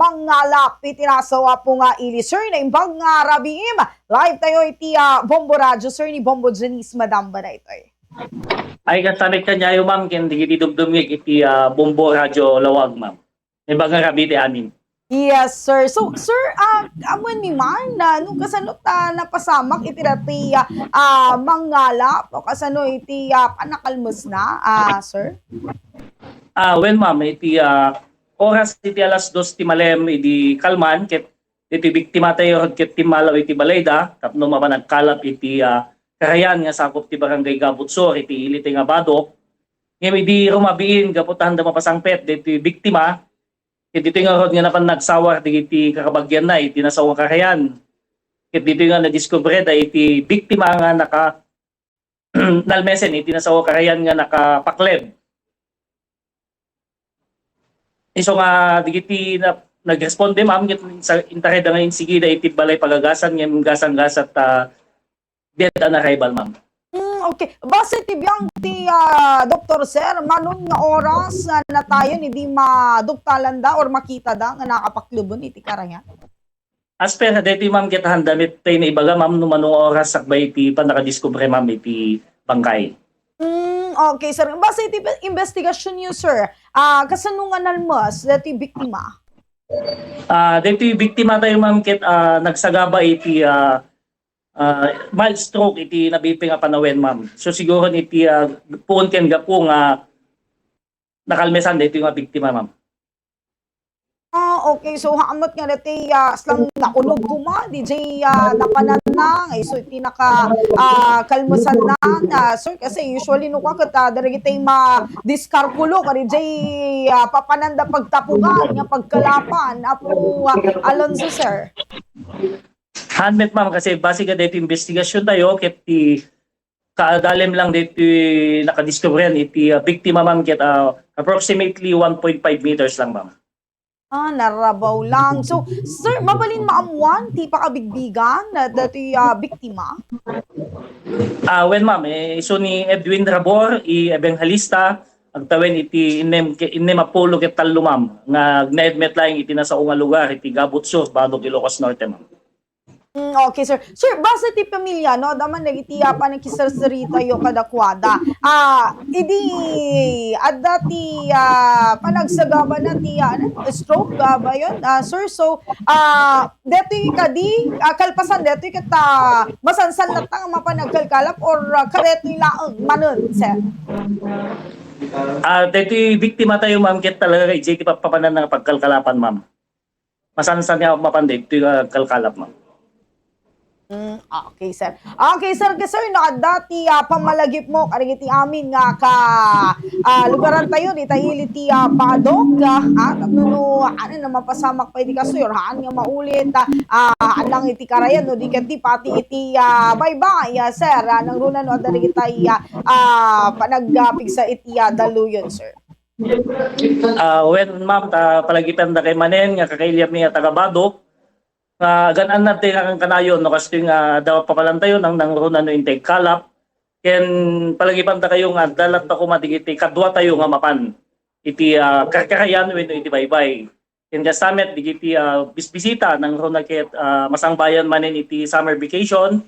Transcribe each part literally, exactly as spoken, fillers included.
Mangalap iti nasawa po nga ili. Sir, naimbag nga rabiim, live tayo iti, ah, Bombo Radio. Sir, ni Bombo Janice, madam ba daytoy? Ay, kasabit kaniayo, ma'am, ken dagiti dumdumngeg iti, ah, Bombo Radio Laoag, ma'am. Naimbag nga rabii ti amin. Yes, sir. So, sir, ah, ammoenmi man, ah, no kasano ta napasamak iti dati, ah, ah, Mangalap, no kasano iti, ah, panakalmesna, ah, sir? Ah, wen, ma'am, iti, ah, oras iti alas dos ti malem idi kalman, ket iti biktima tayo ket timmalaw iti balayda tapno mapan agkalap iti, ah, karayan nga sakup ti Barangay Gabut Sur iti ili ti nga Badoc. Ngem idi rumabiin gapu ta haanda mapasangpet daytoy biktima, ket ditoy ngarud nga napan nagsawar dagiti kakabagianna iti nasawa nga karayan. Ket ditoy nga nadiskubre dagiti biktima nga naka-, nalmesen iti nasawa nga karayan nga nakapakleb. Isu nga dagiti na-, nagresponde, ma'am, ket sa-, intarayda nga insigida iti balay pagagasan ngem gasang-gasat ta dead on arrival, ma'am. Mm, okay. Base ti biang ti, ah, doktor, sir, manon nga oras, ah, natayen idi maduktalanda or makitada nga nakapakleben iti karayan? As per daytoy, ma'am, ket haanda met tayo naibaga, ma'am, no mano nga oras sakbay iti pannakadiskubre, ma'am, iti bangkay. Mm, okay, sir. Base iti investigasyon niyo, sir, ah, kasano nga nalmes daytoy biktima? Ah, daytoy biktima tayo, ma'am, ket, ah, nagsagaba iti, ah, ah, mild stroke iti nabiit nga panawen, ma'am. So, siguro iti, ah, puon ken gapu nga nakalmesan daytoy nga biktima, ma'am. Ah, okay. So, haanna met nga daytoy, ah, saan nga naunog koma, D J, ah, napananna, nga isu iti naka, ah, kalmesanna, ah, sir, kasi usually no kua ket, ah, dagiti madiskalkulo, nga D J, ah, papananda pagtapugan, nga pagkalapan, Apo, ah, Alonzo, sir. Haan met, ma'am, kasi base kadaytoy investigasyon tayo, ket ti kaadalem lang daytoy nakadiskubre iti, ah, biktima, ma'am, ket, ah, approximately one point five meters lang, ma'am. Ah, narabaw lang. So, sir, mabalin maammuan ti pakabigbigan, ah, daytoy, ah, biktima? Ah, wen, ma'am, eh, isu ni Edwin Rabor, i Evangelista, agtawen iti innem, innem a pulo ket tallo, ma'am, nga agnaed met laeng iti nasao nga lugar iti Gabut Sur, Badoc, Ilocos Norte, ma'am. Mm, okay, sir. Sir, base ti pamilya, no, adda man dagiti, ah, panagkiserseritayo kadakuada. Ah, idi adda ti, ah, panagsagabana ti, ah, ano, stroke, ah, ba yun? Ah, sir, so, ah, detoy kadi, ah, kalpasan detoy ket, ah, masansan latta nga mapan agkalkalap or, ah, kadetoy laeng manen, sir? Ah, detoy biktima tayo, ma'am, ket talaga kay J T papanan nga pagkalkalapan, ma'am. Masansan nga mapan daytoy nga kalkalap, ma'am. Mm, okay, sir. Okay, sir, sir, no, adda ti, ah, pamalagipmo kadagiti amin nga ka, ah, lugaran tayo, dita ili ti, ah, Badoc, ah, ah, tapno no, ano na mapasamak pa iti kastoy, or haan nga maulit, ah, ah, haan lang iti karayan, no, di ket ti pati iti, ah, baybay, ah, sir, ah, nangruna no, adda dagiti, ah, ah, panagpigsa iti, ah, daluyon, sir. Ah, wen, ma'am, ta palagipandakayo manen nga kakailyami a taga Badoc, nga agan-annad ti nakankanayon, no, kastoy nga adda papalantayo nang nangruna no intay kalap, ken palagipandakayo nga adda latta koma dagiti kaduatayo nga mapan iti, ah, karkarayan wenno iti baybay. Ken kasta met dagiti, ah, bisbisita nangruna ket, ah, masangbayan manen iti summer vacation.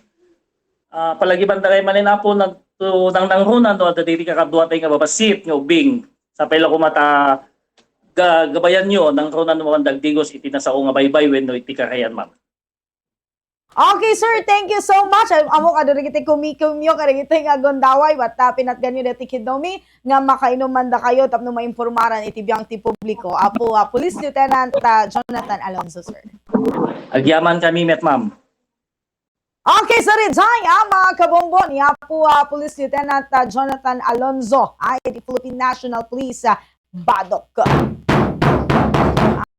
Ah, palagipandakayo manen, Apo, nang-, to, nang nangruna no adda dagiti kakaduatayo nga babassit nga ubbing. Sapay la koma ta ga-, gabayanyo nangruna no mapan agdigos iti nasao nga baybay wenno iti karayan, ma'am. Okay, sir. Thank you so much. Am-, ammok a dagiti kumikimyo kadagiti nga gundaway, batta pinatganyo daytoy kiddomi nga makainuman dakayo tapno maimpormaran iti biang ti publiko. Apo, ah, Police Lieutenant, ah, Jonathan Alonzo, sir. Agyamankami met, ma'am. Okay, sir, idiay, ah, mga kabombo, ni Apo, ah, Police Lieutenant, ah, Jonathan Alonzo, ah, iti Philippine National Police, ah, Badoc.